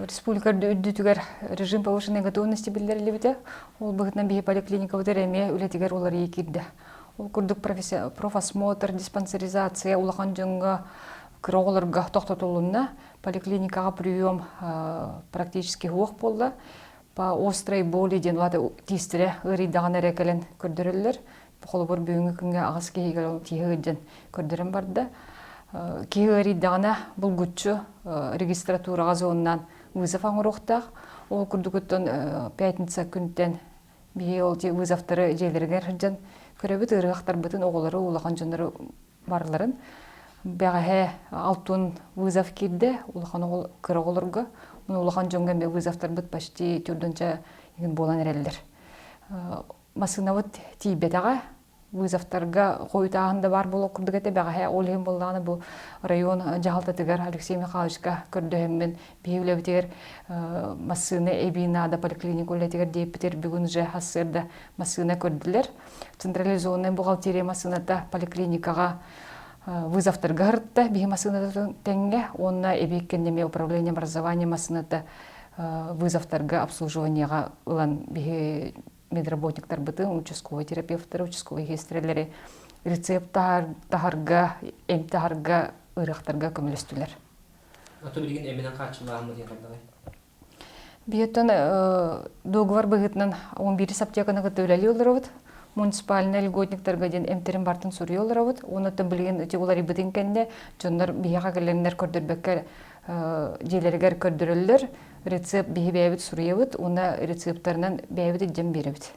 Республика үрдүтүгэр режим повышенной готовности биллэриллибитэ. Ол быһыытынан биһи поликлиникабытыгар эмиэ үлэтигэр уларыйыы киирдэ. Ол курдук профосмотр, диспансеризация улахан дьоҥҥо, кыра оҕолорго тохтотулунна. Поликлиникаҕа прием практически суох буолла. По острой боли диэн улаата тиистэрэ ыарыйдаҕына эрэ кэлэн көрдөрөллөр. Холобур, бүгүҥҥү күҥҥэ аҕыс киһигэр ол тииһэ ыалдьан көрдөрөн барда. Киһи ыарыйдаҕына булгуччу регистратураҕа зоннаан вызов оҥоруохтаах. Ол курдугуттан пятница күнтэн биһи ол вызовтары дьиэлэригэр сылдьан көрөбүт, ыарыһахтарбытын, оҕолору, улахан дьоннору барыларын. Бэҕэһээ алтын вызов киирдэ улахан оҕол кыра оҕолорго. Улахан дьоҥҥо эмиэ вызовтарбыт почти төрдүнчэ буолан эрэллэр. Массыынабыт тиийбэтэҕэ, вызовтарга хойутааһын да баар буолуох курдук этэ. Бэҕэһээ ол иһин буоллаҕына бу район дьаһалтатыгар Алексей Михайловичка көрдөһөммүн биһи үлэбитигэр массыына эбии наада поликлиника үлэтигэр диэппитигэр бүгүн уже сарсыарда массыына көрдүлэр. Централизованная бухгалтерия массыыната поликлиникаҕа вызовтарга сырытта биһи массыынатын тэҥҥэ уонна эбии кэннэ управление образования массыыната вызовтарга обслуживаниеҕа ылан биһи медработниктарбытын, участковай терапевтары, участковай сиэстэрэлэри рецепт таһарга, эмп таһарга, ыарыахтарга көмөлөстүлэр. Ото билигин эминэн хааччылааһын диэн хайдаҕый? Биһиттэн договор быһыытынан 11 аптеканы кытта үлэлии олоробут. Муниципальнай льготниктарга диэн эмтэрин бартын суруйа олоробут. Онон билигин ити уларыйбытын кэннэ дьоннор биһиэхэ кэлэннэр көрдөрбөккө дьиэлэригэр көрдөрөллөр. Рецепт биһи бэйэбит суруйабыт уонна рецептарынан бэйэбит илдьэн биэрэбит.